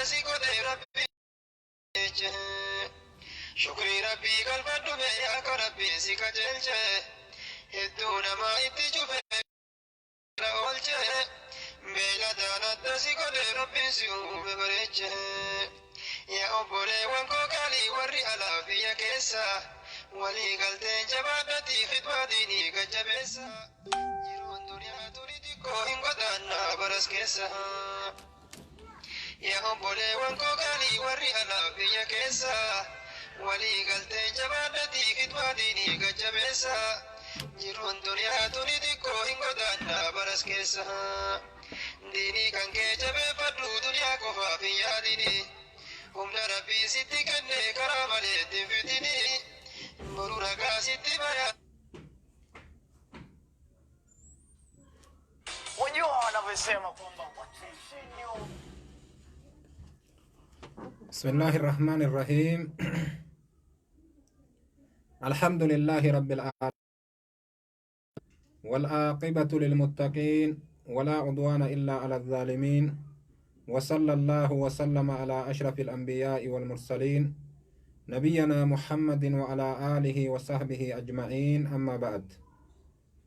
adda si godhe Rabbiin jeche. Shukrii Rabbii galfadhu mee akka Rabbiin si qajeelche. Hedduu namaa itti cufe na oolche. Beeyladaan adda si godhe Rabbiin si uume bareeche. Yaa obboleewwan koo qaalii warri alaa biyya keessa. Walii galteen jabaadhatii khidmaa diinii gad jabeessa. Jiruun duniyaa tuni xiqqoo hin godaannaa baras keessa. Yaa obboleewwan koo qaalii warri alaa biyya keessa. Walii galteen jabaadhatii khidmaa diinii gad jabeessa. Jiruun duniyaa tuni xiqqoo hin godaannaa baras keessa. Diinii kan kee jabeeffadhu duniyaa qofaaf hin yaadini. Humna Rabbiin sitti kenne karaa malee itti hin fixini. Boru ragaa sitti baya. Wajua wanavyosema kwamba wacheshi ndio بسم الله الرحمن الرحيم. الحمد لله رب العالمين، والعاقبة للمتقين، ولا عدوان إلا على الظالمين، وصلى الله وسلم على أشرف الأنبياء والمرسلين نبينا محمد وعلى آله وصحبه أجمعين. أما بعد،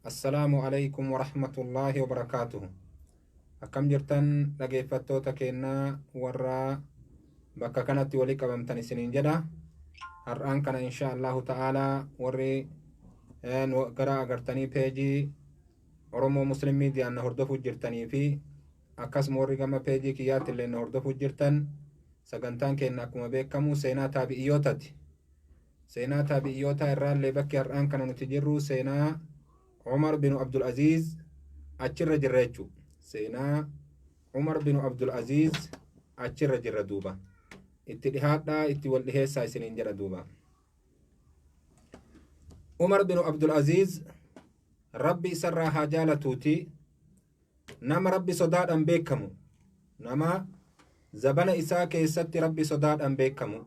السلام عليكم ورحمة الله وبركاته. Akkam jirtan dhageeffattoota keenna warra bakka kanatti walii qabamtan isiniin jedha. Har'aan kana insha Allahu ta'ala warri gara agartanii peejii Oromoo Muslim Miidiyaan na hordofuu jirtanii fi akkasuma warri gama peejii kiyyaatti illee na hordofuu jirtan, sagantaan keenya akkuma beekamu seenaa taabi'iyyootati. Seenaa taabi'iyyootaa irraallee bakki har'aan kana nuti jirru seenaa Umar bin Abdul Aziz achirra jirra jechuudha. Seenaa Umar bin Abdul Aziz achirra jirra duuba. Itti dhihaadhaa, itti wal dhiheessaa isiniin jedha duuba. Umar bin Abdul Aziz, Rabbi isarraa haa jaalatuuti, nama Rabbi sodaadhaan beekamu, nama zabana isaa keessatti Rabbi sodaadhaan beekamu,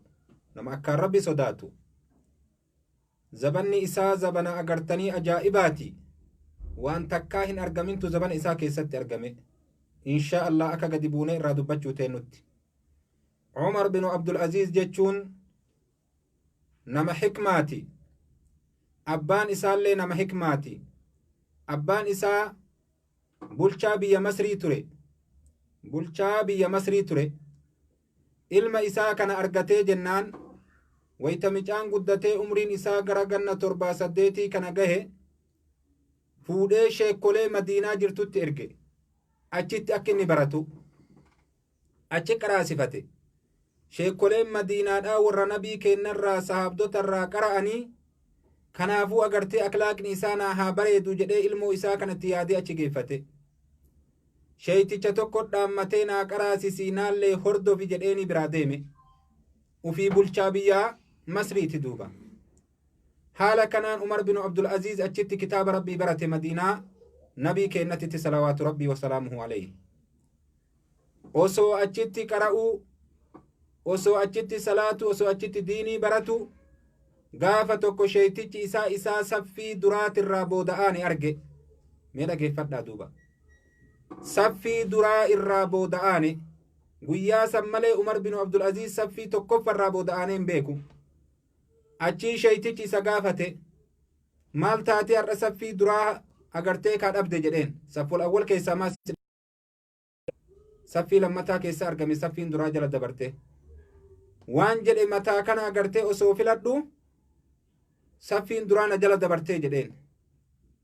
nama akkaan Rabbi sodaatu. Zabanni isaa zabana agartanii ajaa'ibaati. Waan takkaa hin argamintu zabana isaa keessatti argame. Inshaa Allah akka gadi buunee irraa dubbachuu teennutti. Umar bin Abdul Aziz jechuun nama hikmaati. Abbaan isaallee nama hikmaati. Abbaan isaa bulchaa biyya Masrii ture. Bulchaa biyya Masrii ture. Ilma isaa kana argatee jennaan, wayita micaan guddatee umriin isaa gara ganna 7, 8 kana gahe, fuudhee sheekkolee Madiinaa jirtutti erge. Achitti akka inni baratu. Achi qaraasifate. Sheekkoleen Madiinaadhaa warra nabii kennarraa sahaabdotarraa qara'anii, kanaafuu agartee akhlaaqni isaa naa haa bareedu jedhee ilmoo isaa kanatti yaadee achi geeffate. Sheeyticha tokko dhaammatee naa qaraasisii naallee hordofi jedheeni biraa deeme. Ufii bulchaa biyyaa Masriiti duuba. Haala kanaan Umar bin Abdul Aziz achitti kitaaba Rabbii barate Madiinaa nabii kennatitti, salawaatu Rabbii wasalaamuhu alayhi. Osoo achitti qara'uu, osoo achitti salaatu, osoo achitti diinii baratu, gaafa tokko sheeytichi isaa saffii duraatirraa booda'aani arge. Mee dhageeffadhaa duuba. Saffii duraa irraa booda'aani. Guyyaa san malee Umar bin Abdul Aziz saffii tokkoffarraa booda'aanee hin beeku. Achii sheeytichi isa gaafate, maal taatee har'a saffii duraa agartee kaa dhabde jedheen. Safful awwal keessaa maal saffii lammataa keessa argame, saffiin duraa jala dabarte. Waan jedhe, mataa kana agartee osoo filadhu saffiin duraa na jala dabartee jedheen.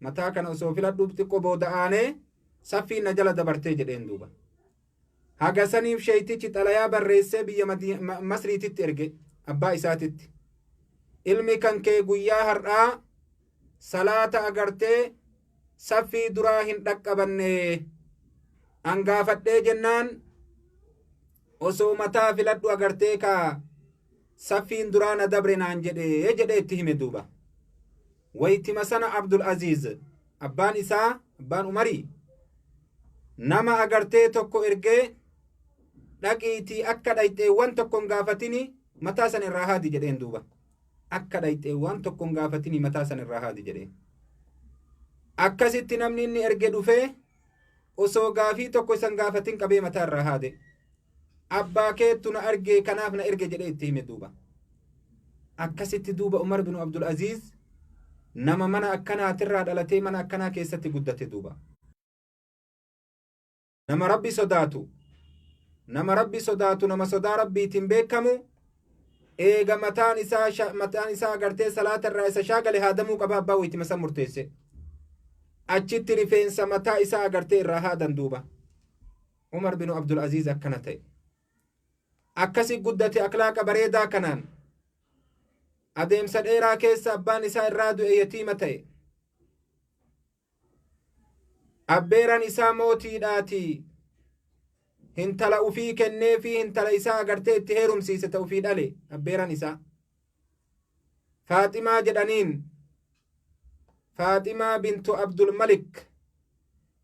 Mataa kana osoo filadhu xiqqoo booda aanee saffiin na jala dabartee jedheen duuba. Haga saniif sheeytichi xalayaa barreessee biyya Masriititti erge abbaa isaatitti. Ilmi kan kee guyyaa har'aa salaata agartee saffii duraa hin dhaqqabanne, angaafadhee jennaan osoo mataa filadhu agartee kaa saffiin duraa na dabre naan jedhee jedhee itti hime duuba. Waytima sana Abdul Aziz, abbaan isaa, abbaan Umarii, nama agartee tokko ergee, dhaqiitii akka dhayxeewwan tokko hin gaafatini mataa san irraa haadi jedheen duuba. Akka dhayxeewwan tokko hin gaafatini mataa san irraa haadi jedheen. Akkasitti namni inni erge dhufee osoo gaafii tokko isan gaafatin qabee mataa irraa haade. Abbaa keettu na argee kanaaf na erge jedhee itti hime duuba. Akkasitti duuba Umar bin Abdul Aziz nama mana akkanaatirraa dhalatee mana akkanaa keessatti guddate duuba. Nama Rabbi sodaatu, nama Rabbi sodaatu, nama sodaa Rabbiitiin beekamu. Eega mataan isaa agartee salaata irraa isa shaagale haadamuu qaba abbaa wayiti san murteesse. Achitti rifeensa mataa isaa agartee irraa haadan duuba. Umar bin Abdul Aziz akkana ta'e. Akkasi guddate aklaaqa bareedaa kanaan. Adeemsa dheeraa keessa abbaan isaa irraa du'e, yatiima ta'e. Abbeeran isaa mootiidhaati hintala ufii kennee fi hintala isaa agartee itti heerumsiise ta ufii dhale. Abbeeran isaa Faaximaa jedhaniin, Faaximaa bintu Abdul Malik.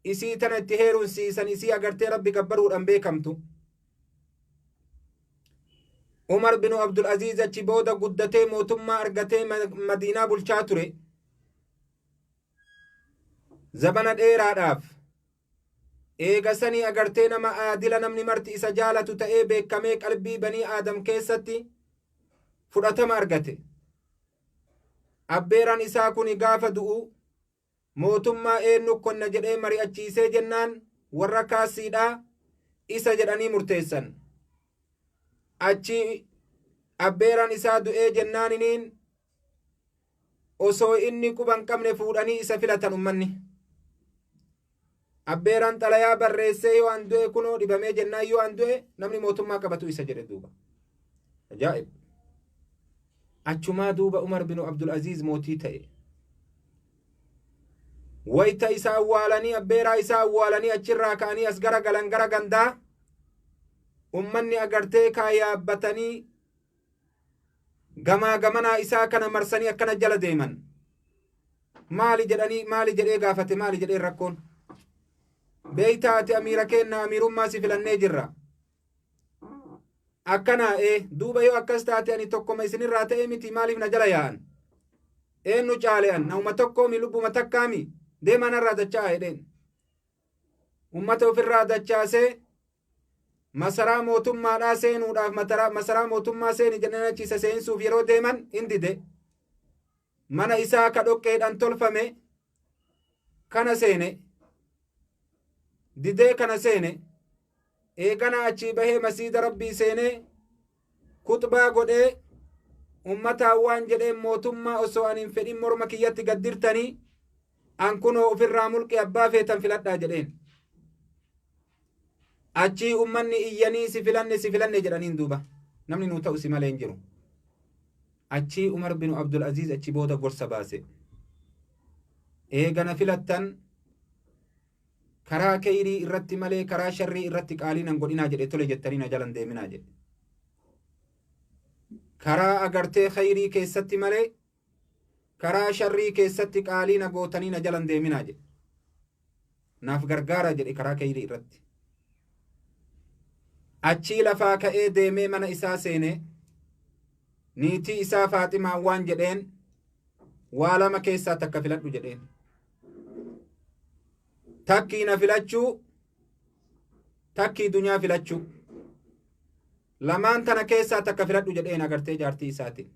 Isii tana itti heerumsiisan, isii agartee Rabbi gabbaruudhaan beekamtu. Umar binu Abdul Aziz achi booda guddatee mootummaa argatee Madiinaa bulchaa ture zabana dheeraadhaaf. Eega sanii agartee nama aadila namni marti isa jaalatu ta'ee beekamee qalbii banii Aadam keessatti fudhatama argate. Abbeeran isaa kun gaafa du'u mootummaa eenyu konna jedhee mari'achiisee jennaan, warra kaasiidhaa isa jedhanii murteessan. Achi abbeeran isaa du'ee jennaaniniin osoo inni quban qabne fuudhanii isa filatan ummanni. Abbeeraan xalayaa barreessee, yoo an du'e, kunoo dhibamee jennaan, yoo an du'e namni mootummaa qabatu isa jedhe duuba. Ajaa'ib! Achumaa duuba Umar bin Abdul Aziz mootii ta'e. Wayta isa awwaalanii, abbeeraa isaa awwaalanii, achirraa ka'anii as gara galan gara gandaa, ummanni agartee kaa yaabbatanii gamaa gamanaa isaa kana marsanii akkana jala deeman. Maali jedhanii, maali jedhee gaafate, maali jedhee rakkoon. Beeytaa, ati amiira keenna, amiirummaa si filannee jirra. Akkana ee duuba, yoo akkas taate ani tokkoma isinirraa ta'e miti, maaliif na jala yaa'an? Eenyu caale'an? Nama tokkoomi, lubbuma takkaami, deemaa narraa dacha'aa jedheen. Ummata ofirraa dachaasee masaraa mootummaadhaa seenuudhaaf, masaraa mootummaa seeni jedhanii achiisa seensuuf yeroo deeman hin dide. Mana isaa ka dhoqqeedhaan tolfame kana seene didee kana seene. Eegana achii bahee masiida Rabbii seenee kuxbaa godhee ummataan waan jedheen: "Mootummaa osoo ani hin fedhin morma kiyyatti gaddirtanii, an kunoo ofirraa mulqi, abbaa feetan filadhaa" jedheen. Achii ummanni iyyanii, "Si filanne, si filanne" jedhaniin duuba. "Namni nuu ta'u si malee hin jiru." Achii Umar bin Abdul Aziz achi booda gorsa baase. "Eegana filattan karaa keyrii irratti malee karaa sharrii irratti qaalii nan godhinaa" jedhe. "Tole jettanii na jalan deeminaa" jedhe. "Karaa agartee khayrii keessatti malee karaa sharrii keessatti qaalii na gootanii na jalan deeminaa" jedhe. "Naaf gargaara" jedhe karaa khayrii irratti. Achii lafaa ka'ee deemee mana isaa seene. Niitii isaa Faaximaan waan jedheen: "Waa lama keessaa takka filadhu" jedheen. "Takkii na filachuu, takkii dunyaa filachuu, lamaan tana keessaa takka filadhu" jedheen agartee jaartii isaatiin.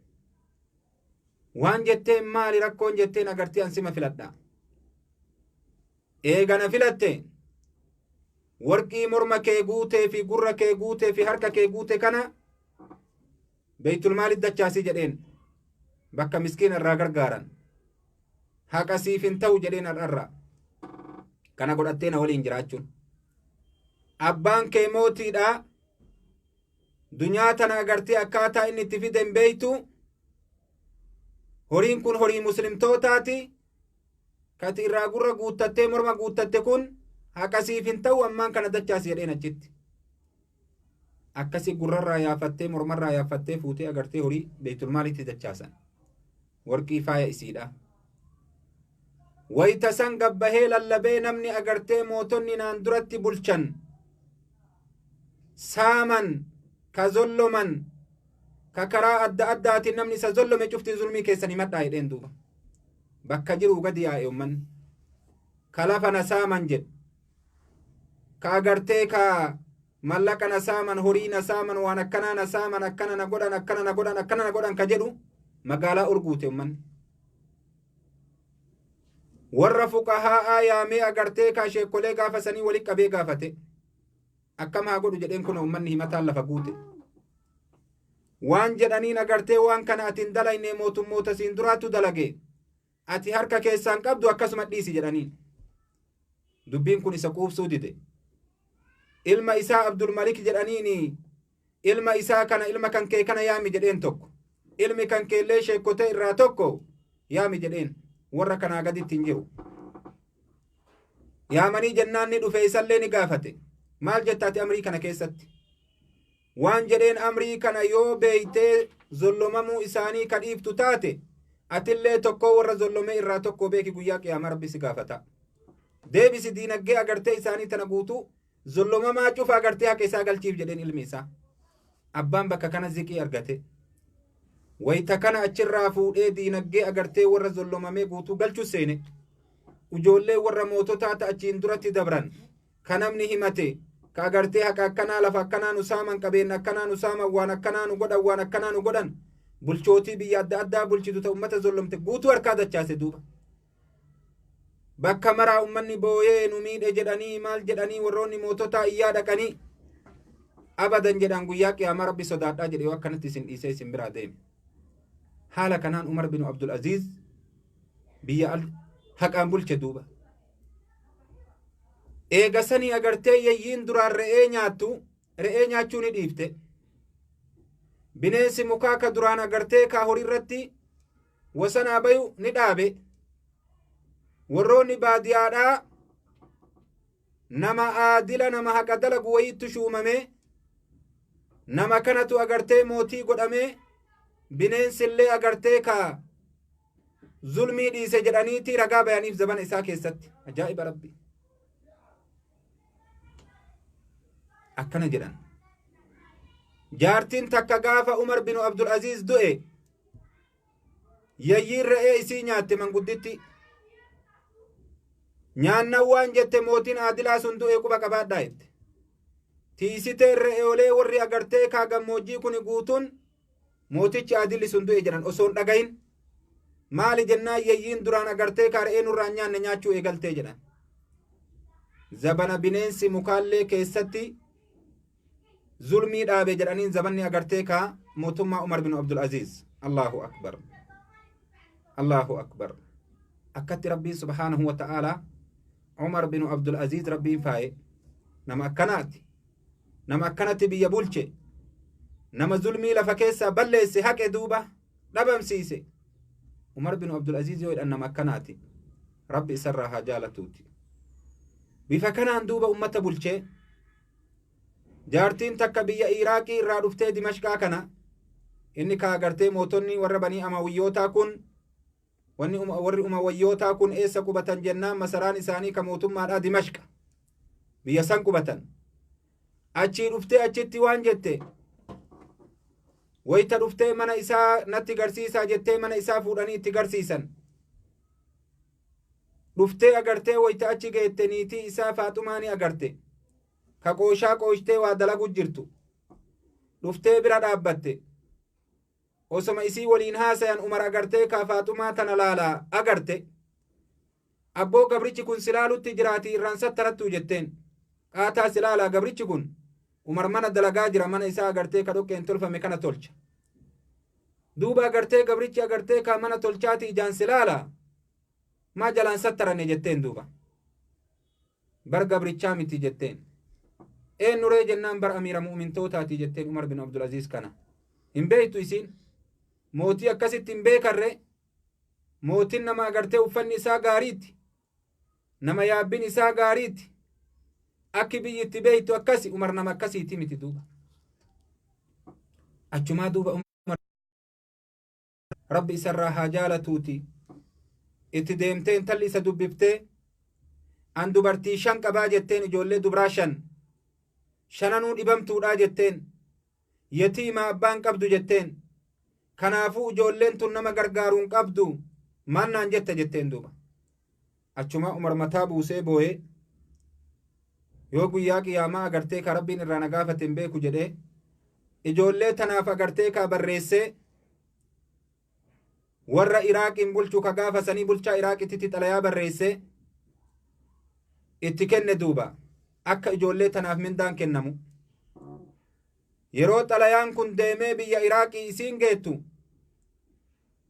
Waan jetteen: "Maali rakkoon?" jetteen. "Agartee an sima filadha. Eega na filatte warqii morma kee guutee fi gurra kee guutee fi harka kee guute kana beeytulmaalitti dachaasii" jedheen, bakka miskiina irraa gargaaran. "Haqa siif hin ta'u" jedheen, "har'arra kana godhattee na waliin jiraachuun. Abbaan kee mootiidha. Dunyaa tana agartee akkaataa inni itti fide hin beeytu. Horiin kun horii muslimtootaati. Kati irraa gurra guuttattee morma guuttatte kun haqa siif hin ta'u, ammaan kana dachaasi" jedheen achitti. Akkasi gurrarraa yaafattee, mormarraa yaafattee, fuutee agartee horii beeytulmaalitti dachaasan. Warqii faaya isiidha. Wayita san gabbahee lallabee namni agartee mootonni naan duratti bulchan saaman, ka zolloman, ka karaa adda addaatiin namni isa zollome cufti zulmii keessan himadhaa jedheen duuba. Bakka jiruu gadi yaa'e ummanni. Ka lafa na saaman jedhu. Ka agartee ka Mallaqa na saaman, horii na saaman, waan akkanaa na saaman, akkana na godhan, akkana na godhan, akkana na godhan ka jedhu magaalaa urguute. Ummanni warra fuqahaa'aa yaamee agartee kaa sheekolee gaafa sanii walitti qabee gaafate. Akkam haa godhu jedheen. Kun ummanni himataan lafa guute waan jedhaniin agartee, waan kana ati hin dalayne, mootummoota siin duraattu dalage, ati harka keessaan qabdu, akkasuma dhiisi jedhaniin. Dubbiin kun isa quubsuu dide. Ilma isaa Abdulmalik jedhaniini, ilma isaa kana, ilma kan kee kana yaami jedheen. Tokko ilmi kan keellee sheekotee irraa tokko yaami jedheen. Warra kanaa gaditti hin jiru. Yaamanii jennaan ni dhufe. Isallee ni gaafate. Maal jettaati amrii kana keessatti? Waan jedheen, amrii kana yoo beeytee zollomamuu isaanii ka dhiiftu taate, atillee tokko warra zollomee irraa tokko beeki. Guyyaa qiyaamaa Rabbi si gaafata. Deebisi diinaggee agartee isaanii tana guutuu zollomamaa cufa agartee haqa isaa galchiif jedheen ilmi isaa. Abbaan bakka kana ziqii argate. Wayta kana achirraa fuudhee diinaggee agartee warra zollomamee guutuu galchuu seene. Ijoollee warra moototaa ta achiin duratti dabran ka namni himate, ka agartee haqa akkanaa, lafa akkanaa nu saaman, qabeenya akkanaa nu saaman, waan akkanaa nu godhan, waan akkanaa nu godhan, bulchootii biyya adda addaa bulchitu ta ummata zollomte guutuu harkaa dachaase. Duuba bakka maraa ummanni booyee nu miidhe jedhanii, maal jedhanii, warroonni moototaa iyyaa dhaqanii, abadan jedhan, guyyaa qiyaamaa Rabbi sodaadhaa jedhe, yoo akkanatti isin dhiisee isin biraa deeme. Haala kanaan Umar bin Abdul Aziz biyya haqaan bulche. Duuba eega sanii agartee yeyyiin duraan re'ee nyaattu re'ee nyaachuu ni dhiifte. Bineensi mukaa ka duraan agartee kaa horii irratti wasanaa bayu ni dhaabe. Warroonni baadiyaadhaa nama aadila, nama haqa dalagu wayiittu shuumame. Nama kanatu agartee mootii godhame. Bineensillee agartee ka zulmii dhiise jedhaniiti ragaa bayaniif zabana isaa keessatti. Ajaa'iba Rabbi! Akkana jedhan. Jaartiin takka gaafa Umar binu Abdul Aziz du'e yayyiin re'ee isii nyaatte. Mangudditti nyaannan waan jette, mootiin aadilaa sun du'e, quba qabaadhaa jette. Tiisiteen re'eolee warri agartee kaa gammoojjii kun guutuun mootichi aadilli sun du'e jedhan. Osoo hin dhagahin maali jennaan, yayyiin duraan agartee kaa re'ee nurraan nyaanne nyaachuu eegaltee jedhan. Zabana bineensi mukaallee keessatti zulmii dhaabe jedhaniin, zabanni agartee kaa mootummaa Umar bin Abdul Aziz. Allahu akbar, Allahu akbar! Akkatti Rabbiin subhaanahu wa ta'aalaa Umar bin Abdul Aziz Rabbiin faaye. Nama akkanaati, nama akkanatti biyya bulche, nama zulmii lafa keessaa balleesse, haqe, duuba dhabamsiise. Umar bin Abdul Aziz yoo jedhan nama akkanaati. Rabbi isarraa haa jaalatuuti. Bifa kanaan duuba ummata bulchee, jaartiin takka biyya Iraaqii irraa dhuftee Dimashqaa kana, inni kaa agartee mootonni warra banii Amawiyyootaa kun, wanni warri Umawiyyootaa kun eessa qubatan jennaan, masaraan isaanii ka mootummaadhaa Dimashqa, biyya san qubatan. Achii dhuftee achitti waan jette, wayta dhuftee mana isaa natti garsiisaa jettee, mana isaa fuudhanii itti garsiisan. Dhuftee agartee wayta achi geette, niitii isaa Faaxumaa ni agarte, ka qooshaa qooshtee waa dalagu jirtu. Dhuftee bira dhaabbatte. Osoma isii waliin haasayan, Umar agartee ka Faaxumaa tana laalaa agarte. Abboo, gabrichi kun silaalutti jiraatii irraan sattarattuu jetteen. Qaataa silaalaa gabrichi kun. Umar mana dalagaa jira, mana isaa agartee ka dhoqqeen tolfame kana tolcha. Duuba agartee gabrichi agartee ka mana tolchaati ijaan silaala, maa jalaan sattaranne jetteen. Duuba bar gabrichaa miti jetteen. Eenyuree jennaan, bar amiira mu'mintootaati jetteen. Umar bin Abdul Aziz kana hin beektu isiin. Mootii akkasitti hin beekarre. Mootiin nama agartee uffanni isaa gaariitti, nama yaabbin isaa gaariitti, akki biyyi itti beektu akkasi. Umar nama akkasiiti miti. Duuba achumaa duuba Umar, Rabbi isarraa haa jaalatuuti, itti deemtee intalli isa dubbiftee, an dubartii shan qabaa jetteen, ijoollee dubraa shan, shananuu dhibamtuudhaa jetteen, yatiima abbaan qabdu jetteen, kanaafuu ijoolleen tun nama gargaaruun qabdu, maal naan jetta jetteen. Duuba achumaa Umar mataa buusee boo'ee. Yoo guyyaa qiyaamaa agartee ka Rabbiin irraa na gaafate hin beeku jedhee ijoollee tanaaf agartee ka barreessee warra Iraaqiin bulchu ka gaafa sanii bulchaa Iraaqititti xalayaa barreessee itti kenne duuba, akka ijoollee tanaaf mindaan kennamu. Yeroo xalayaan kun deemee biyya Iraaqii isiin geettu,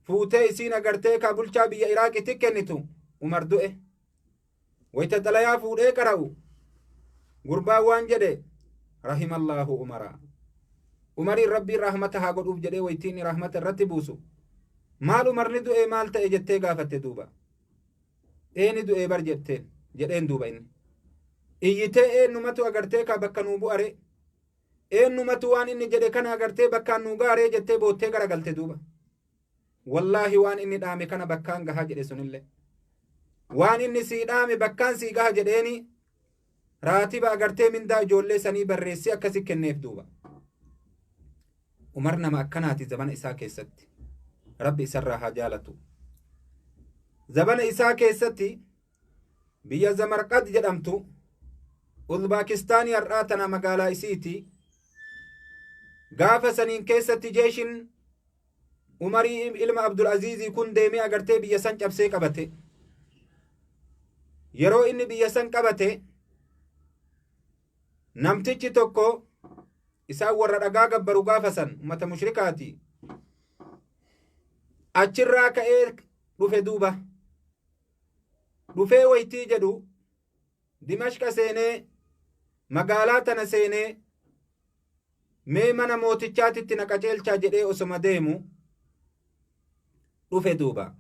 fuutee isiin agartee ka bulchaa biyya Iraaqitti kennitu, Umar du'e. Wayta xalayaa fuudhee qara'u, gurbaan waan jedhe: "Rahimallaahu Umaraa, Umariin Rabbiin rahmata haa godhuuf" jedhee. Waytiin rahmata irratti buusu, "Maal, Umarni du'e? Maal ta'e?" jettee gaafatte duuba. "Eeni, du'e bar" jetteen jedheen duuba. Inni iyyitee, "Eenyumatu agartee ka bakka nuu bu'are? Eenyumatu waan inni jedhe kana agartee bakkaan nuu gaaree?" jettee boottee garagalte duuba. "Wallaahi, waan inni dhaame kana bakkaan gaha" jedhe. Sunillee "Waan inni sii dhaame bakkaan sii gaha" jedheeni. Raatiba agartee mindaa ijoollee sanii barreessee akkasi kenneef duuba. Umar nama akkanaati zabana isaa keessatti. Rabbi isarraa haa jaalatu. Zabana isaa keessatti biyya Zamarqad jedhamtu, Uzbaakistaanii har'aa tana, magaalaa isiiti. Gaafa saniin keessatti jeeshin Umarii ilma Abdul Aziizii kun deemee agartee biyya san cabsee qabate. Yeroo inni biyya san qabate, namtichi tokko, isaan warra dhagaa gabbaru gaafa san, ummata mushrikaati, achirraa ka'ee dhufe duuba. Dhufee waytii jedhu Dimashqa seenee, magaalaa tana seenee, "Mee mana mootichaatitti na qaceelchaa" jedhee osoma deemu dhufe duuba.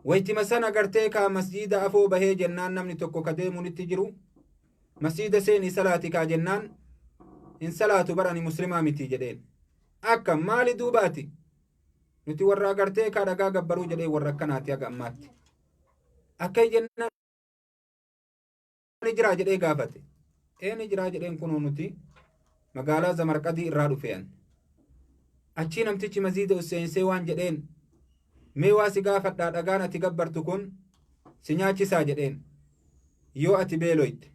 Waytima san agartee kaa masjiida afoo bahee jennaan, namni tokko ka deemuunitti jiru, "Masjiida seenii salaati kaa" jennaan, "Hin salaatu bar, ani muslimaa miti" jedheen. "Akka maali duubaati? Nuti warra agartee kaa dhagaa gabbaruu" jedhee. Warra akkanaati haga ammaatti. "Akka jennaan ni jiraa?" jedhee gaafate. "Ee, ni jiraa" jedheen. "Kunoo nuti magaalaa Zamarqadii irraa dhufean." Achii namtichi maziida useensee waan jedheen: "Mee waa si gaafadhaa, dhagaan ati gabbartu kun si nyaachisaa?" jedheen. "Yoo ati beeloyte,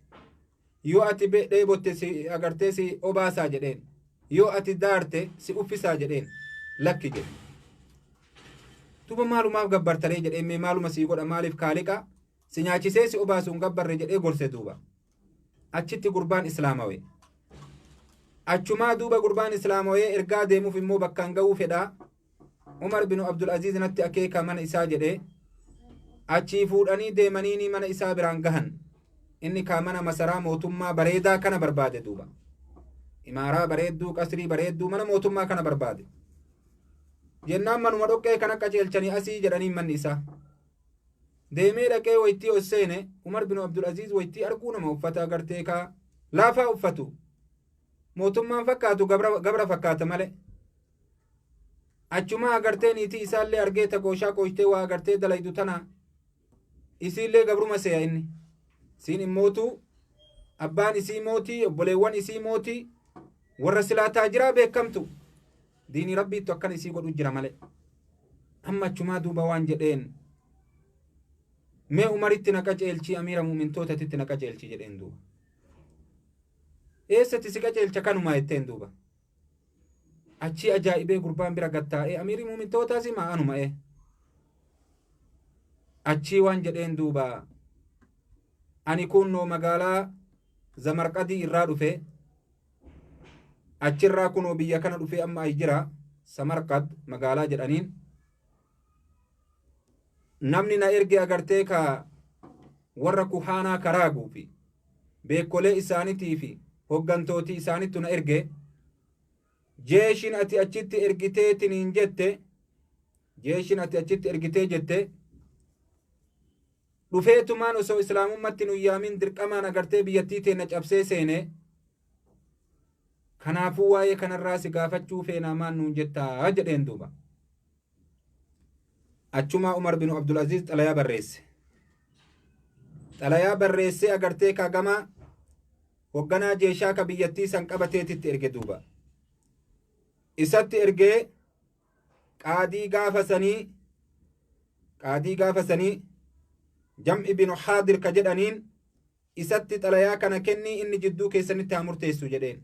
yoo ati dheebotte si agartee si obaasaa?" jedheen. "Yoo ati daarte si uffisaa?" jedheen. "Lakki" jedhe. "Duuba maalumaaf gabbartaree?" jedheen. "Mee maaluma sii godha? Maaliif kaaliqa si nyaachisee si obaasu hin gabbarre?" jedhee gorse duuba. Achitti gurbaan islaamawe. Achumaa duuba gurbaan islaamawee ergaa deemuuf immoo bakkaan ga'uu fedhaa. "Umar binu Abdul Aziz natti akeeka mana isaa" jedhee. Achii fuudhanii deemaniini mana isaa biraan gahan. Inni kaa mana masaraa mootummaa bareedaa kana barbaade duuba. Imaaraa bareedduu, qasrii bareedduu, mana mootummaa kana barbaade. Jennaan manuma dhoqqee kana qaceelchanii asii jedhanii manni isaa. Deemee dhaqee waytii ol seene, Umar binu Abdul Aziz waytii arguu nama uffata agartee kaa laafaa uffatu. Mootummaan fakkaatu, gabra fakkaata malee. Achumaa agartee niitii isaallee argee, ta qooshaa qooshtee waa agartee dalaydu tana, isiillee gabruma seeya inni. Siin immootu abbaan isii mootii, obboleewwan isii mootii, warra silaa taajiraa beekamtu. Diinii Rabbiittu akkana isii godhu jira malee. Amma achumaa duuba waan jedheen: "Mee Umaritti na qaceelchii, amiira mu'mintootatitti na qaceelchii" jedheen duuba. "Eessatti si qaceelcha? Kanumaa" jetteen duuba. Achii ajaa'ibee gurbaan bira gattaa'ee, "Amiirri mu'mintootaas himaa anuma ee." Achii waan jedheen duuba: "Ani kunnoo magaalaa Zamarqadii irraa dhufe, achirraa kunoo biyya kana dhufee amma ay jira, Samarqad magaalaa jedhaniin. Namni na erge agartee ka warra kuhaanaa karaaguu fi beekolee isaanitii fi hoggantootii isaanittu na erge. Jeeshin ati achitti ergiteetiniin jette, jeeshin ati achitti ergitee jette dhufeetumaan osoo islaamummatti nu yaamin dirqamaan agartee biyyattii teenna cabsee seene. Kanaafuu waa'ee kanarraa si gaafachuu feenaa, maan nuun jettaa?" jedheen duuba. Achumaa Umar bin Abdul Aziz xalayaa barreesse. Xalayaa barreessee agartee ka gama hogganaa jeeshaa ka biyyattii san qabateetitti erge duuba. Isatti ergee qaadii gaafa sanii Jam'i bin Haadir ka jedhaniin. Isatti xalayaa kana kennii, inni jidduu keessanitti haa murteessu jedheen.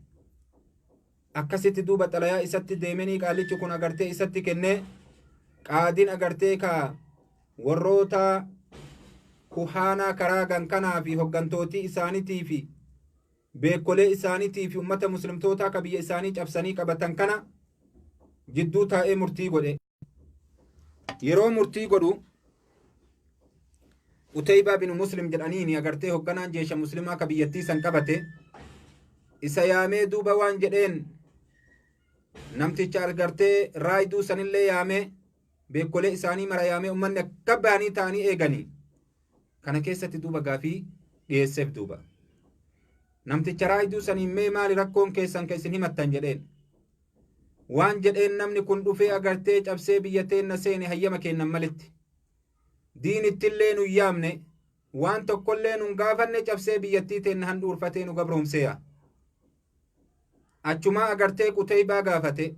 Akkasitti duuba xalayaa isatti deemanii qaallichi kun agartee isatti kennee, qaadiin agartee ka warroota kuhaanaa karaa gankanaa fi hoggantootii isaaniitii fi beekolee isaaniitii fi ummata muslimtootaa ka biyya isaanii cabsanii qabatan kana jidduu taa'ee murtii godhe. Yeroo murtii godhu Utaybaa bin Muslim jedhaniini agartee hogganaan jeesha muslimaa ka biyyattii san qabate isa yaamee duuba waan jedheen, namticha agartee raayiduu sanillee yaamee, beekolee isaanii mara yaamee, ummanni akka bahanii ta'anii eeganii kana keessatti duuba gaafii dhiyeesseef. Duuba namticha raayiduu saniin, "Mee maali rakkoon keessan ka isin himattan?" jedheen. Waan jedheen, "Namni kun dhufee agartee cabsee biyya teenna seene, hayyama kennan malitti, diinittillee nu yaamne, waan tokkollee nun gaafanne, cabsee biyyattii teenna handhuurfatee nu gabroomseeya." Achumaa agartee Quteybaa gaafate,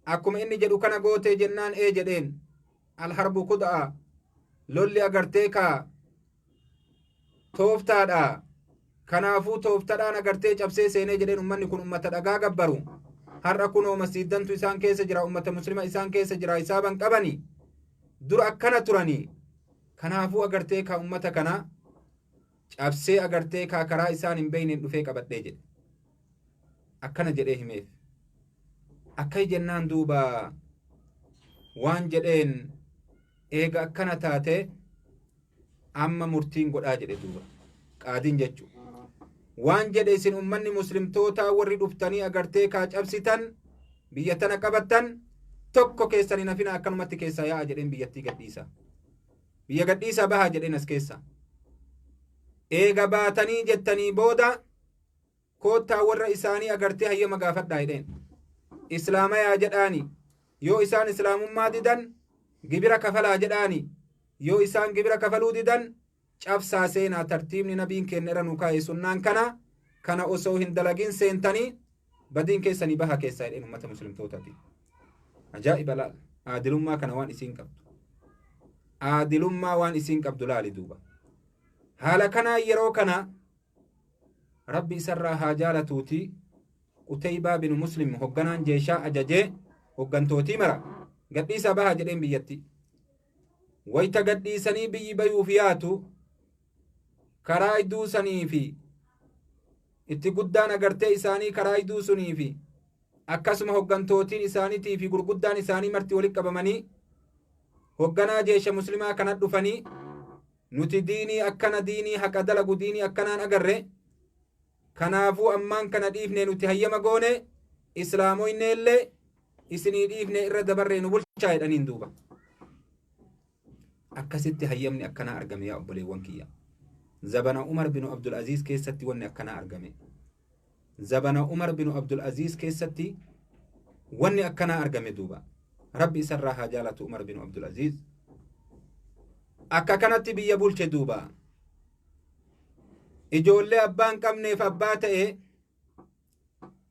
"Akkuma inni jedhu kana gootee?" jennaan, "Ee" jedheen. "الحرب خدعة", lolli agartee ka tooftaadha, kanaafuu tooftadhaan agartee cabsee seenee jedheen. "Ummanni kun ummata dhagaa gabbaru, har'a kunoo masiiddantu isaan keessa jira, ummata muslima isaan keessa jira, isaaban qabani, dura akkana turanii, kanaafuu agartee ka ummata kana cabsee agartee ka karaa isaan hin beeyneen dhufee qabadhee" jedhe. Akkana jedhee himeef. Akka jennaan duuba waan jedheen, "Eega akkana taate amma murtiin godhaa" jedhe. Duuba qaadiin jechu waan jedhe, "Isin ummanni muslimtootaa warri dhuftanii agartee kaa cabsitan, biyya tana qabattan, tokko keessan hin hafina, akkanumatti keessaa yaa'a" jedheen. "Biyyattii gadhiisa, biyya gadhiisaa bahaa" jedheen. "As keessa eega baatanii jettanii booda koottaa warra isaanii agartee hayyama gaafadhaa" jedheen. "Islaamayaa" jedhaani. Yoo isaan islaamummaa didan, "Gibira kafalaa" jedhaani. Yoo isaan gibira kafaluu didan, "Cabsaa seenaa. Tartiibni nabiin keenya irra nu kaa'e sunnaan kana, kana osoo hin dalagin seentanii badiin keessanii baha keessaa" jedheen ummata muslimtootaati. Ajaa'iba laal, aadilummaa kana waan isiin qabdu. Aadilummaa waan isiin qabdu laali duuba. Haala kanaa yeroo kana Rabbi isarraa haa jaalatuuti, Quteybaa bin Muslim hogganaan jeeshaa ajajee hoggantootii mara gadhiisaa bahaa jedheen biyyatti. Wayta gadhiisanii biyyi bayuuf yaatu, karaa iduu sanii fi itti guddaan agartee isaanii karaa iduu sunii fi akkasuma hoggantootiin isaaniitii fi gurguddaan isaanii marti walitti qabamanii hogganaa jeesha muslimaa kana dhufanii, "Nuti diinii akkana, diinii haqa dalagu, diinii akkanaan agarre, kanaafuu ammaan kana dhiifne, nuti hayyama goone, islaamoyne illee isinii dhiifne, irra dabarree nu bulchaa" jedhaniin duuba. Akkasitti hayyamni akkanaa argame, yaa obboleewwan kiyya. Zabana Umar binu Abdul Aziz keessatti wanni akkanaa argame. Zabana Umar binu Abdul Aziz keessatti wanni akkanaa argame duuba. Rabbi isarraa haa jaalatu Umar binu Abdul Aziz. Akka kanatti biyya bulche duuba. Ijoollee abbaan qabneef abbaa ta'e,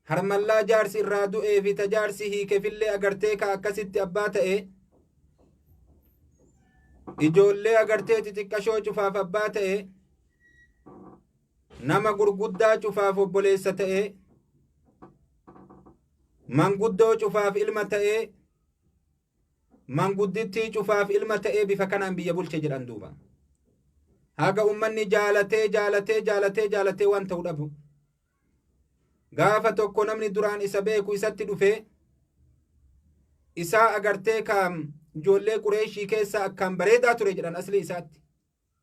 harmallaa jaarsi irraa du'ee fi tajaarsi hiikefillee agartee ka akkasitti abbaa ta'e, ijoollee agartee xixiqqashoo cufaaf abbaa ta'e, nama gurguddaa cufaaf obboleessa ta'e, manguddoo cufaaf ilma ta'e, manguddittii cufaaf ilma ta'ee, bifa kanaan biyya bulche jedhan duuba. Haga ummanni jaalatee jaalatee jaalatee jaalatee waan ta'u dhabu. Gaafa tokko namni duraan isa beeku isatti dhufe, isaa agartee kaam ijoollee Qureeshii keessa akkaan bareedaa ture jedhan. Asli isaatti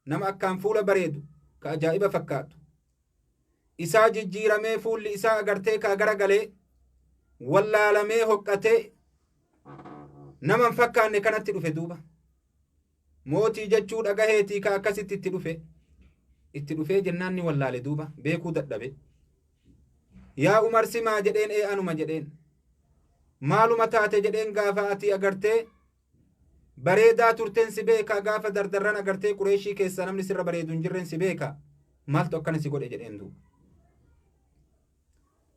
nama akkaan fuula bareedu ka ajaa'iba fakkaatu, isaa jijjiiramee fuulli isaa agartee kaa garagalee wallaalamee hoqqatee nama hin fakkaanne kanatti dhufe duuba. Mootii jechuu dhagaheetii ka akkasitti itti dhufe. Itti dhufee jennaan ni wallaale duuba, beekuu dadhabe. "Yaa Umar, simaa?" jedheen. "Ee, anuma" jedheen. "Maaluma taate?" jedheen. "Gaafa ati agartee bareedaa turteen si beekaa, gaafa dardarran agartee Qureeshii keessaa namni sirra bareedu hin jirreen si beeka, maaltu akkana si godhe?" jedheen duuba.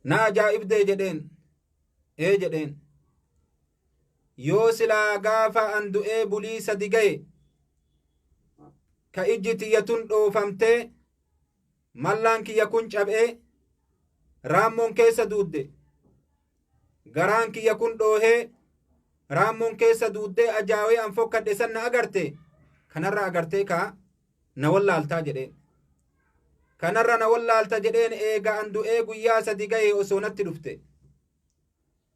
"Na ajaa'ibdee?" jedheen. "Ee" jedheen. "Yoo silaa gaafa an du'ee bulii 3 gaye ka ijji tiyya tun dhoofamtee Mallaan kiyya kun cab'ee raammoon keessa duudde, garaan kiyya kun dhoohee raammoon keessa duuddee ajaawee an fokkadhe san na agarte, kanarra agartee kaa na wallaaltaa jedheen. Kanarra na wallaalta jedheen. Eega an du'ee guyyaa 3 ga'e osoo natti dhufte,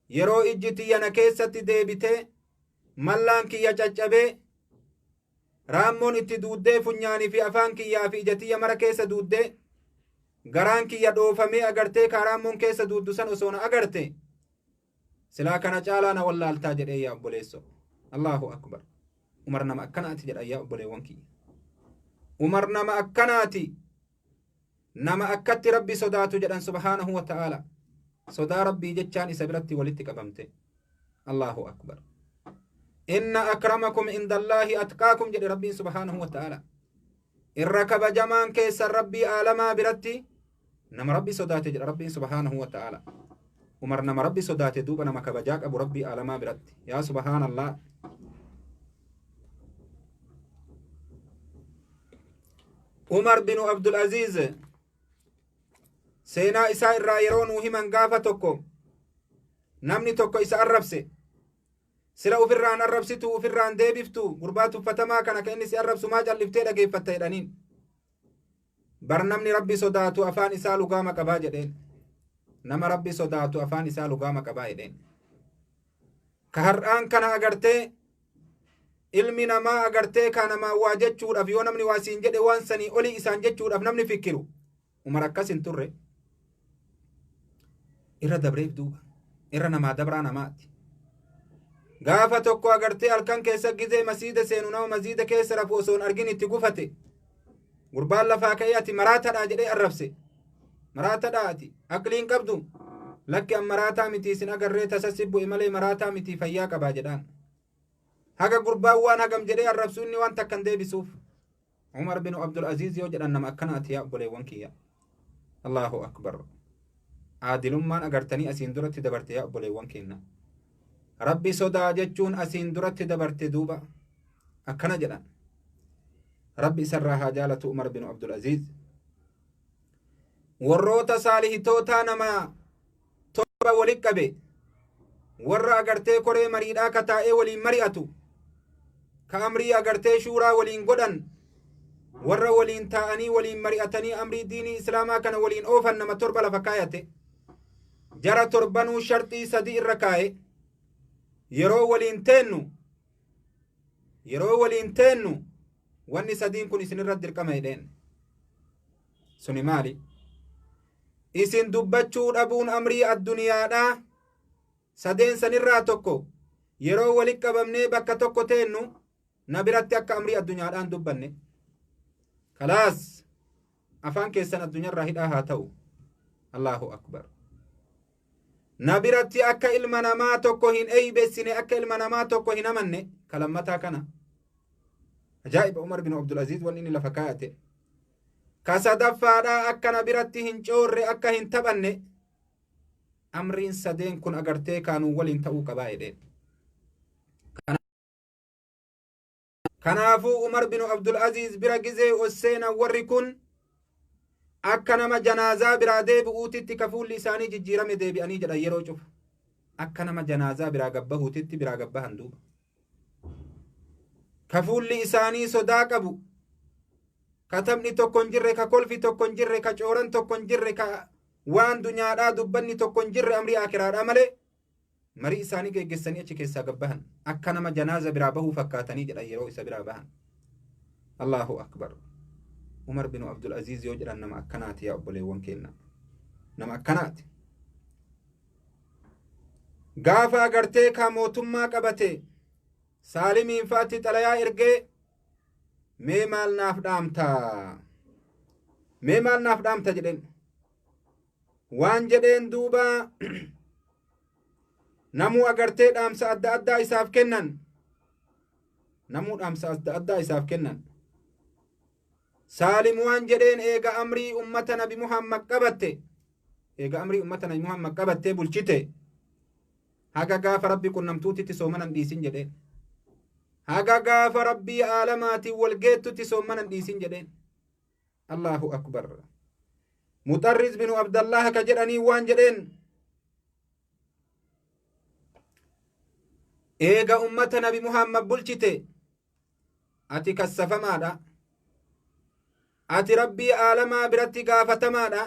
yeroo ijji tiyya na keessatti deebitee, mallaan kiyya caccabee, raammoon itti duuddee, funyaanii fi afaan kiyyaa fi ija tiyya mara keessa duuddee, garaan kiyya dhoofamee agartee kaa raammoon keessa duuddu san osoo na agarte, silaa kana caalaa na wallaaltaa jedhee. Yaa obboleesso, Allahu akbar! Umar nama akkanaati jedha. Yaa obboleewwan kiyya, Umar nama akkanaati, nama akkatti Rabbi sodaatu jedhan subhaanahu wa ta'aala. Sodaa Rabbii jechaan isa biratti walitti qabamte. Allahu akbar! Inna akramakum indallaahi atqaakum jedhe Rabbiin subhaanahu wa ta'aala. Irra kabajamaan keessan Rabbii aalamaa biratti nama Rabbi sodaate jedha Rabbiin subhaanahu wa ta'aala. Umar nama Rabbi sodaate duuba, nama kabajaa qabu Rabbii aalamaa biratti. Yaa subhaanallah! Umar binu Abdul Aziz seenaa isaa irraa yeroo nuu himan, gaafa tokko namni tokko isa arrabse. Sila ufirraan arrabsitu, ufirraan deebiftu, gurbaa tuffatamaa kana ka inni si arrabsu maa calliftee dhageeffatta jedhaniin. Bar namni Rabbi sodaatu afaan isaa lugaama qabaa jedheen. Nama Rabbi sodaatu afaan isaa lugaama qabaa jedheen. Ka har'aan kana agartee ilmi namaa agartee ka namaa waa jechuudhaaf, yoo namni waa siin jedhe waan sanii olii isaan jechuudhaaf namni fikkiru, Umar akkas hin turre. Irra dabreef duuba irra namaa dabraa namaati. Gaafa tokko agartee halkan keessa gizee masiida seenu, nama masiida keessa rafu osoo hin argin itti gufate. Gurbaan lafaa ka'ee "Ati maraatadhaa" jedhee arrabse. "Maraatadhaa ati, aqliin qabdu." "Lakki, an maraataa miti, isin agarree tasassi bu'e malee maraataa miti, fayyaa qabaa" jedhaan. Haga gurbaan waan hagam jedhee arrabsu inni waan takkan deebisuuf. Umar bin Abdul Aziz yoo jedhan nama akkanaati, yaa obboleewwan kiyya. Allahu akbar! Aadilummaan agartanii asiin duratti dabarte, yaa obboleewwan keenya. Rabbi sodaa jechuun asiin duratti dabarte duuba. Akkana jedhan. Rabbi isarraa haa jaalatu Umar bin Abdul Aziz. Warroota saalihitootaa nama 7 walit qabe, warra agartee koree mariidhaa ka taa'ee waliin mari'atu, ka amrii agartee shuuraa waliin godhan, warra waliin taa'anii waliin mari'atanii amrii diinii islaamaa kana waliin oofan nama 7 lafa kaayate. Jara torbanuu sharxii 3 irra kaa'e. Yeroo waliin teennu, yeroo waliin teennu wanni sadiin kun isinirra dirqama jedheen. Suni maali? Isin dubbachuu dhabuun amrii addunyaadhaa sadeen sanirraa tokko. Yeroo walit qabamnee bakka tokko teennu na biratti akka amrii addunyaadhaan dubbanne, kalaas afaan keessan addunyaarraa hidhaa haa ta'u. Allahu akbar! Na biratti akka ilma namaa tokko hin eeybessine, akka ilma namaa tokko hin amanne. Kalammataa kana ajaa'iba! Umar bin Abdul Aziz wanni inni lafa kaayate. Ka sadaffaadhaa akka na biratti hin coorre, akka hin taphanne. Amriin sadeen kun agartee kaanuu waliin ta'uu qabaa jedheen. Kanaafuu Umar bin Abdul Aziz bira gizee ol seenan, warri kun akka nama janaazaa biraa deebi'uutitti ka fuulli isaanii jijjiirame deebi'anii jedhan. Yeroo cufa akka nama janaazaa biraa gabbahuutitti biraa gabbahan duuba. Ka fuulli isaanii sodaa qabu, ka taphni tokko hin jirre, ka kolfi tokko hin jirre, ka cooran tokko hin jirre, ka waan dunyaadhaa dubbanni tokko hin jirre, amrii akiraadhaa malee marii isaanii geggeessanii achi keessaa gabbahan akka nama janaaza biraa bahuu fakkaatanii jedhan yeroo isa biraa bahan. Allahu akbar! Umar bin Abdul Aziz yoo jedhan nama akkanaati, yaa obboleewwan keenya, nama akkanaati. Gaafa agartee ka mootummaa qabate, Saalimiin fa'atti xalayaa ergee, "Mee maal naaf dhaamta? Mee maal naaf dhaamta?" jedheen. Waan jedheen duuba, namuu agartee dhaamsa adda addaa isaaf kennan. Namuu dhaamsa adda addaa isaaf kennan. Saalim waan jedheen, "Eega amrii ummata Nabi Muhammad qabatte, eega amrii ummata Nabi Muhammad qabattee bulchite, haga gaafa Rabbi qunnamtuutitti soomanan dhiisin" jedheen. "Haga gaafa Rabbii aalamaatiin wal geettutti soomanan dhiisin" jedheen. Allahu akbar! Muxarriz binu Abdallaah ka jedhanii waan jedheen eega ummata Nabi Muhammad bulchite ati kassafamaadha, ati Rabbii aalamaa biratti gaafatamaadha,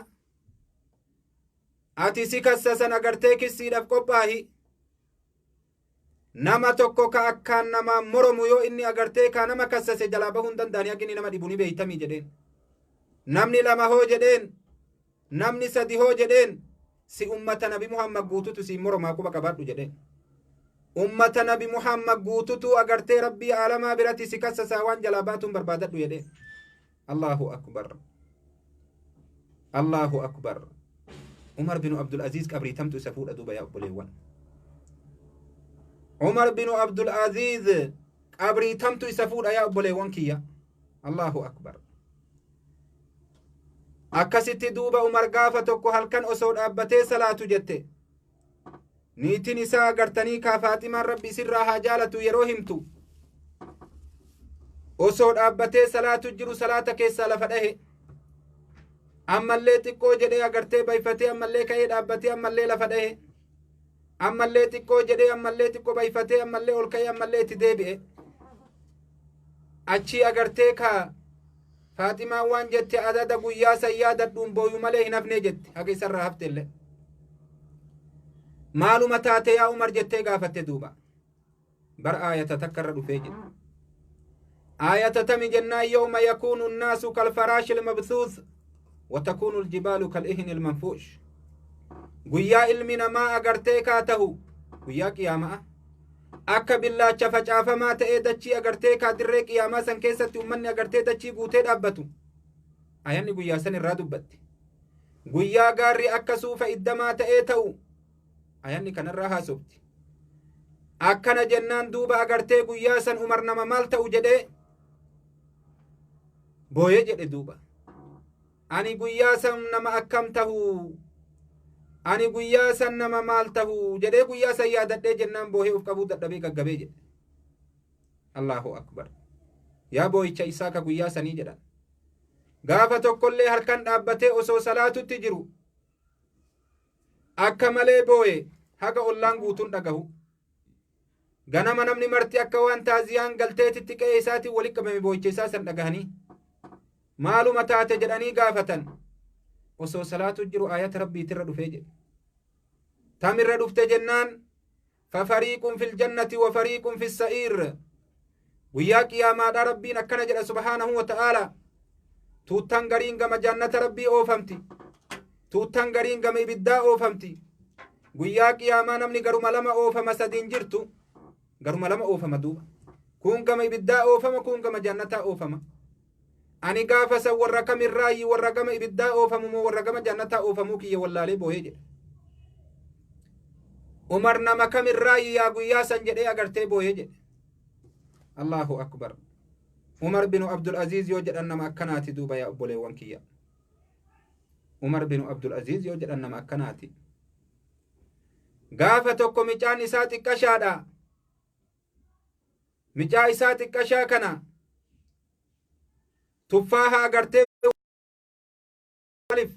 ati si kassasan agartee kissiidhaaf qophaahi. Nama tokko ka akkaan namaa moromu yoo inni agartee kaa nama kassase jalaa bahuu hin danda'ani, akka inni nama dhibu ni beeytamii jedheen. Namni lama hoo jedheen, namni sadi hoo jedheen, si ummata Nabi Muhammad guututu siin moromaa quba qabaadhu jedheen. Ummata Nabi Muhammad guututu agartee Rabbii aalamaa biratti si kassasaa, waan jalaa baatuun barbaadadhu jedheen. Allahu akbar, Allahu akbar. Umar binu Abdul Aziz qabriitamtu isa fuudha duuba yaa obboleewwan. Umar binu Abdul Aziz qabriitamtu isa fuudha yaa obboleewwan kiyya. Allahu akbar. Akkasitti duuba Umar gaafa tokko halkan osoo dhaabbatee salaatu jette niitiin isaa agartanii kaa Faaximaan, Rabbi isirraa haa jaalatu, yeroo himtu osoo dhaabbatee salaatu jiru salaata keessaa lafa dhahe. Ammallee xiqqoo jedhee agartee bayfatee, ammallee ka'ee dhaabbatee, ammallee lafa dhahe. Ammallee xiqqoo jedhee, ammallee xiqqoo bayfatee, ammallee ol ka'ee, ammallee itti deebi'e. Achii agartee kaa Faaximaan waan jette, adada guyyaa san yaadadhuun booyu malee hin hafnee jette. Haga isarraa hafte illee maaluma taate yaa Umar jettee gaafatte. Duuba bar aayata takka irra dhufee jedhe. Aayata tami jennaan, yawma yakuunu nnaasu kalfaraashi ilmabthuuth watakuunu aljibaalu kal'ihni ilmanfuush. Guyyaa ilmi namaa agartee kaa tahu guyyaa qiyaama'a akka billaacha facaafamaa ta'ee dachii agartee kaa dirree qiyaamaa san keessatti ummanni agartee dachii guutee dhaabbatu. Ayanni guyyaa san irraa dubbatti. Guyyaa gaarri akka suufa iddamaa ta'ee ta'u ayanni kanarraa haasofti. Akkana jennaan duuba agartee guyyaa san Umar nama maal ta'u jedhee booyee jedhe. Duuba ani guyyaa san nama akkam tahu, ani guyyaa san nama maal tahu jedhee guyyaa san yaadadhee jennaan boohee of qabuu dadhabee gaggabee jedhe. Allahu akbar, yaa boo'icha isaa ka guyyaa sanii jedhan. Gaafa tokkollee halkan dhaabbatee osoo salaatutti jiru akka malee booye, haga ollaan guutuun dhagahu. Ganama namni marti akka waan taaziyaan galteetitti qe'ee isaatiin walitti qabame boo'icha isaa san dhagahanii maaluma taate jedhanii gaafatan. Osoo salaatu jiru ayata Rabbiitirra dhufee jedhe. Tamirra dhufte jennaan, fafariiqun fil jannati wa fariiqun fis sa'iir. Guyyaa qiyaamaadha Rabbiin akkana jedha subhaanahu wa ta'aala: tuuttan gariin gama jannata Rabbii oofamti, tuuttan gariin gama ibiddaa oofamti. Guyyaa qiyaamaa namni garuma lama oofama, sadiin jirtu, garuma lama oofama. Duuba kun gama ibiddaa oofama, kun gama jannataa oofama. Ani gaafa san warra kamirraayi, warra gama ibiddaa oofamu moo warra gama jannataa oofamuu kiyya wallaalee booyee jedhe. Umar nama kamirraayi yaa guyyaa san jedhee agartee booyee jedhe. Allahu akbar. Umar binu Abdul Aziz yoo jedhan nama akkanaati duuba yaa obboleewwan kiyya. Umar binu Abdul Aziz yoo jedhan nama akkanaati. Gaafa tokko micaan isaa xiqqashaadha. Micaa isaa xiqqashaa kana tuffaaha agartee waliif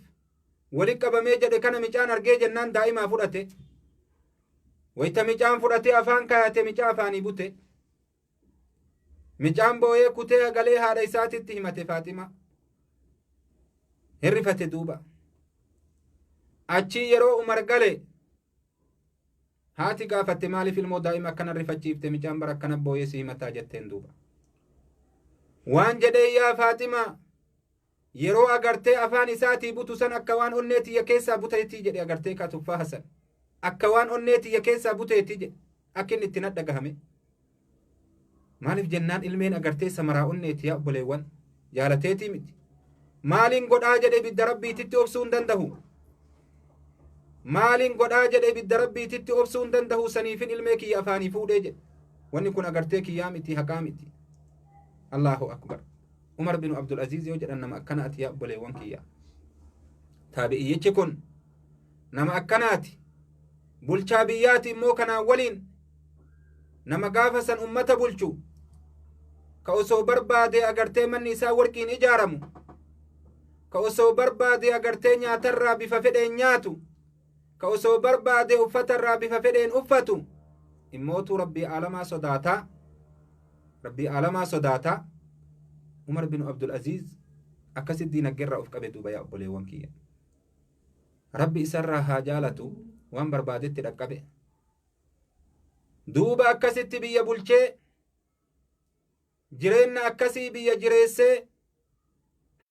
walitti qabamee jedhe kana micaan argee jennaan daa'imaa fudhate. Wayita micaan fudhatee afaan kaayate, micaa afaanii bute. Micaan boo'ee kutee galee haadha isaatitti himate. Faaxima hirrifate. Duuba achii yeroo Umar gale haati gaafatte, maaliif ilmoo daa'ima akkana rifachiifte? Micaan bara akkana boo'ee si himataa jetteen. Duuba waan jedhee, yaa Faaxima, yeroo agartee afaan isaatii butu san akka waan onnee tiyya keessaa buteetii jedhe. Agartee kaa tuffaa hasan akka waan onnee tiyya keessaa buteetii jedhe, akka inni itti nadhagahame. Maaliif jennaan, ilmeen agartee samaraa onneeti yaa obboleewwan, jaalateetii miti. Maaliin godhaa jedhe, ibidda Rabbiititti obsuu hin danda'u. Maaliin godhaa jedhe, ibidda Rabbiititti obsuu hin danda'u, saniifin ilmee kiyya afaanii fuudhee jedhe. Wanni kun agartee kiyyaa miti, haqaa miti. Allahu akbar. Umar bin Abdul Aziz yoo jedhan nama akkanaati yaa obboleewwan kiyya. Taabi'iyyichi kun nama akkanaati. Bulchaa biyyaati immoo kanaan waliin nama gaafa san ummata bulchu ka osoo barbaade agartee manni isaa warqiin ijaaramu. Ka osoo barbaade agartee nyaatarraa bifa fedheen nyaatu, ka osoo barbaade uffatarraa bifa fedheen uffatu, immootuu Rabbii aalamaa sodaataa, Rabbii aalamaa sodaataa. Umar bin Abdul Aziz akkasitti diinaggeerraa of qabe duuba, yaa obboleewwan kiyya. Rabbi isarraa haa jaalatu, waan barbaadetti dhaqqabe. Duuba akkasitti biyya bulchee, jireenya akkasii biyya jireessee,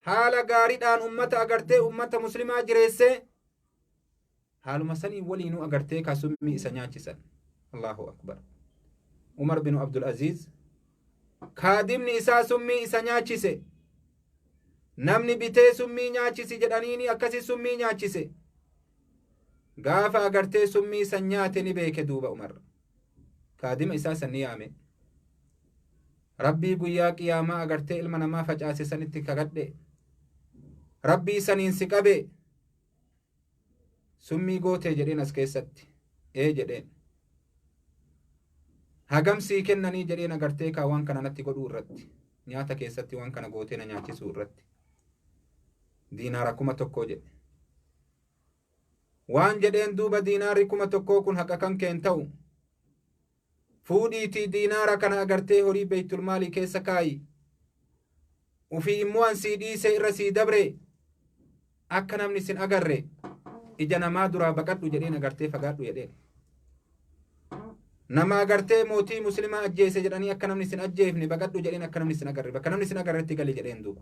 haala gaariidhaan ummata agartee ummata muslimaa jireessee, haaluma sanii waliinuu agartee kaasummii isa nyaachisan. Allahu akbar. Umar bin Abdul Aziz kaadimni isaa summii isa nyaachise. Namni bitee summii nyaachisi jedhaniini akkasi summii nyaachise. Gaafa agartee summii san nyaate ni beeke duuba Umar. Kaadima isaa san ni yaame. Rabbii guyyaa qiyaamaa agartee ilma namaa facaase sanitti kakadhe. Rabbii saniin si qabe. Summii gootee jedheen as keessatti. Ee jedheen. Hagam sii kennanii jedheen agartee kaa waan kana natti godhuu irratti. Nyaata keessatti waan kana gootee na nyaachisuu irratti. Diinaara 1000 jedhe. Waan jedheen duuba, diinaarri 1000 kun haqa kan keen ta'u. Fuudhiitii diinaara kana agartee horii beeytulmaalii keessa kaayi. Ufii immoo an sii dhiisee irra sii dabre, akka namni sin agarre ija namaa duraa baqadhu jedheen, agartee fagaadhu jedheen. Nama agartee mootii muslimaa ajjeese jedhanii akka namni sin ajjeefne baqadhu jedheen, akka namni sin agarre bakka namni sin agarretti gali jedheen duuba.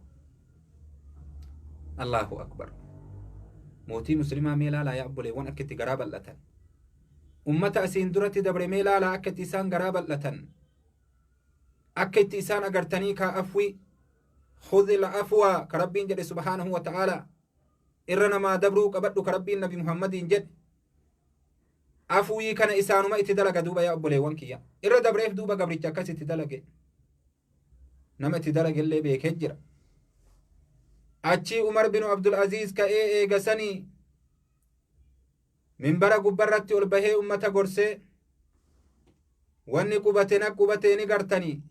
Allahu akbar. Mootii muslimaa mee laalaa, yaa obboleewwan, akka itti garaa bal'atan. Ummata asiin duratti dabre mee laalaa, akka itti isaan garaa bal'atan. Akka itti isaan agartanii kaa afwi, خذ العفو ka Rabbiin jedhe سبحانه وتعالى, irra namaa dabruu qabadhu ka Rabbiin Nabi Muhammadiin jedhe. Afwii kana isaanuma itti dalaga duuba, yaa obboleewwan kiyya. Irra dabreef duuba gabricha akkas itti dalage. Nama itti dalagellee beekee jira. Achii Umar bin Abdul Aziz ka'ee eegasanii minbara gubbarratti ol bahee ummata gorsee, wanni qubate na qubatee ni gartanii,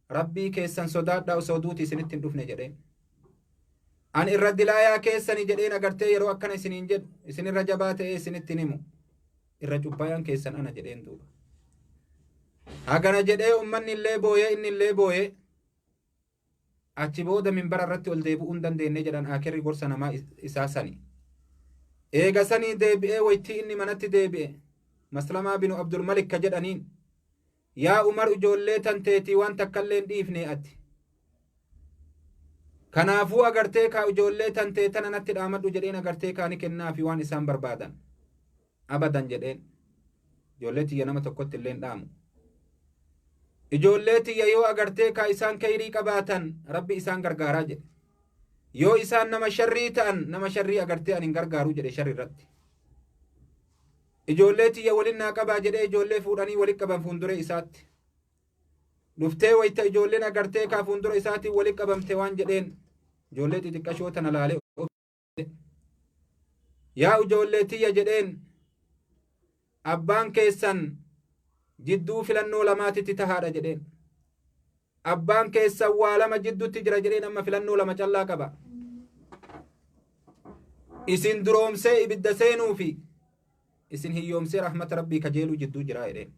Rabbii keessan sodaadhaa osoo duuti isinitti hin dhufne jedheen. An irra dilaayaa keessani jedheen, agartee yeroo akkana isiniin jedhu isinirra jabaa ta'ee isinitti hin himu. Irra cubbayaan keessan ana jedheen duuba. Hagana jedhee ummanni illee booyee, inni illee booyee, achi booda minbara irratti ol deebi'uu hin dandeenye jedhan, akirri gorsa namaa isaa sani. Eega sanii deebi'ee, waytii inni manatti deebi'e, Maslamaa binu Abdul Malik ka jedhaniin, "Yaa Umar, ijoollee tanteetii waan takkallee hin dhiifne ati. Kanaafuu agartee kaa ijoollee tantee tana natti dhaamadhu" jedheen, agartee kaa ni kennaafi waan isaan barbaadan. "Abadan" jedheen. "Ijoollee tiyya nama tokkotti illee hin dhaamu. Ijoollee tiyya yoo agartee kaa isaan kayrii qabaatan Rabbi isaan gargaaraa" jedhe. "Yoo isaan nama sharrii ta'an, nama sharrii agartee ani hin gargaaru" jedhe sharri irratti. "Ijoollee tiyya waliin naa qabaa" jedhee, ijoollee fuudhanii walitti qaban fuuldura isaatti. Dhuftee wayita ijoolleen agartee kaa fuuldura isaatiin walitti qabamte, waan jedheen, ijoollee xixiqqashoo tana laalee, "Yaa ijoollee tiyya" jedheen, "abbaan keessan jidduu filannoo lamaatitti tahaadha" jedheen. "Abbaan keessan waa lama jidduutti jira" jedheen, "amma filannoo lama callaa qaba. Isin duroomsee ibidda seenuu fi isin hiyyoomsee rahmata Rabbii kajeeluu jidduu jira" jedheen.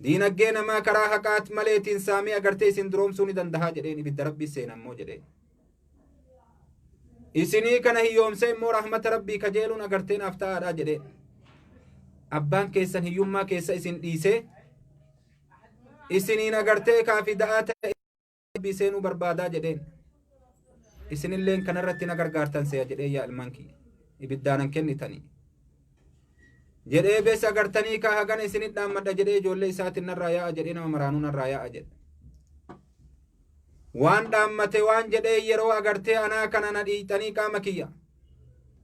"Diinaggee namaa karaa haqaat maleetiin saamee agartee isin duroomsuu ni dandahaa" jedheen, "ibidda Rabbii seenammoo" jedheen. "Isinii kana hiyyoomsee immoo rahmata Rabbii kajeeluun agartee naaf ta'aadha" jedheen. "Abbaan keessan hiyyummaa keessa isin dhiisee isiniin agartee kaafi da'aa ta'e Rabbii seenuu barbaadaa" jedheen. "Isinilleen kanarratti na gargaartan se'a" jedhee, "yaa ilmaan kiyya, ibiddaanan kennitanii" jedhee, "Bees agartanii kaa hagana isinit dhaammadha" jedhee, ijoollee isaatiin narraa yaa'a jedhee, nama maraanuu narraa yaa'a jedhe. Waan dhaammate waan jedhee, "Yeroo agartee anaa kana na dhiixanii, qaama kiyya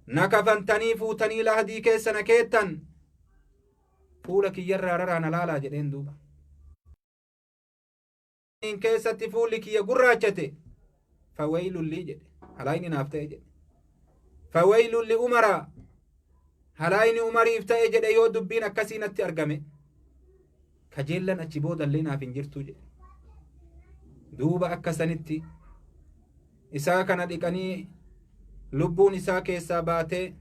na kafantanii, fuutanii lahdii keessa na keettan, fuula kiyyarraa raraa na laalaa" jedheen duuba. "Keessatti fuulli kiyya gurraachate, فويل لي" jedhe, "halaayni naaf ta'e" jedhe. "فويل لعمر, halaayni Umariif ta'e" jedhe, "yoo dubbiin akkasii natti argame, kajeellan achi boodallee naaf hin jirtu" jedhe. Duuba akka sanitti Isaa kana dhiqanii lubbuun isaa keessaa baatee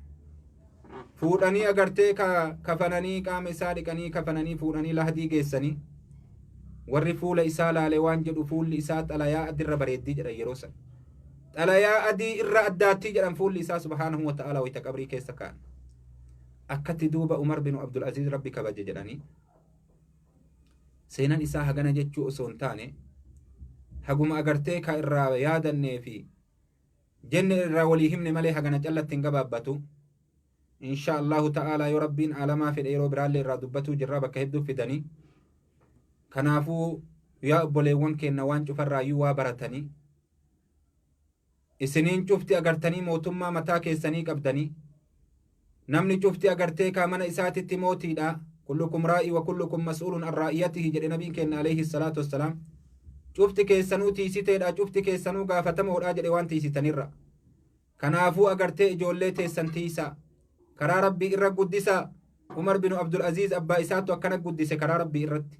fuudhanii agartee kafananii qaama isaa dhiqanii kafananii fuudhanii lahdii geessanii. Warri fuula isaa laale waan jedhu, fuulli isaa xalayaa adirra bareeddii jedhan yeroo san. Xalayaa adii irra addaattii jedhan fuulli isaa, subhaanahu wa ta'ala, wayita qabrii keessa ka'an. Akkatti duuba Umar bin Abdul Aziz Rabbi kabaje jedhanii. Seenan isaa hagana jechuu osoo hin taane, haguma agartee ka irraa yaadannee fi jenne irraa walii himne malee hagana callatti hin gabaabbatu. Insha Allahu ta'ala, yoo Rabbiin aalamaa fedhe, yeroo biraallee irraa dubbatuu jirra, bakka hedduu fidanii. Kanaafuu yaa obboleewwan keenna, waan cufarraayyuu waa baratanii, isiniin cufti agartanii mootummaa mataa keessanii qabdanii, namni cufti agartee kaa mana isaatitti mootiidha. "Kullukum raa'i wa kullukum mas'uulun an raa'iyatihi" jedhe nabiin keenya alayhi salaatu wassalaam. Cufti keessanuu tiisiteedha, cufti keessanuu gaafatamoodha jedhe waan tiisitanirra. Kanaafuu agartee ijoollee teessan tiisaa, karaa Rabbii irra guddisaa. Umar bin Abdul Aziz abbaa isaattu akkana guddise karaa Rabbii irratti.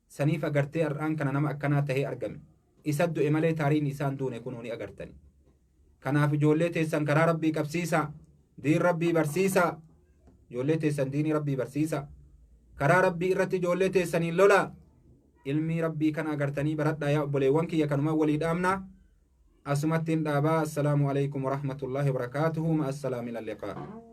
Saniif agartee har'aan kana nama akkanaa tahee argame. Isa du'e malee taariin isaan duune kunuu ni agartani. Kanaaf ijoollee teessan karaa Rabbii qabsiisaa, diin Rabbii barsiisaa, ijoollee teessan diinii Rabbii barsiisaa, karaa Rabbii irratti ijoollee teessaniin lolaa. Ilmii Rabbii kana agartanii baradhaa. Yaa obboleewwan kiyya, kanuma walii dhaamnaa, asumatti hin dhaabaa. Assalaamu alaykum warahmatullaahi wabarakaatuhu. Ma assalaam, ila liqaa.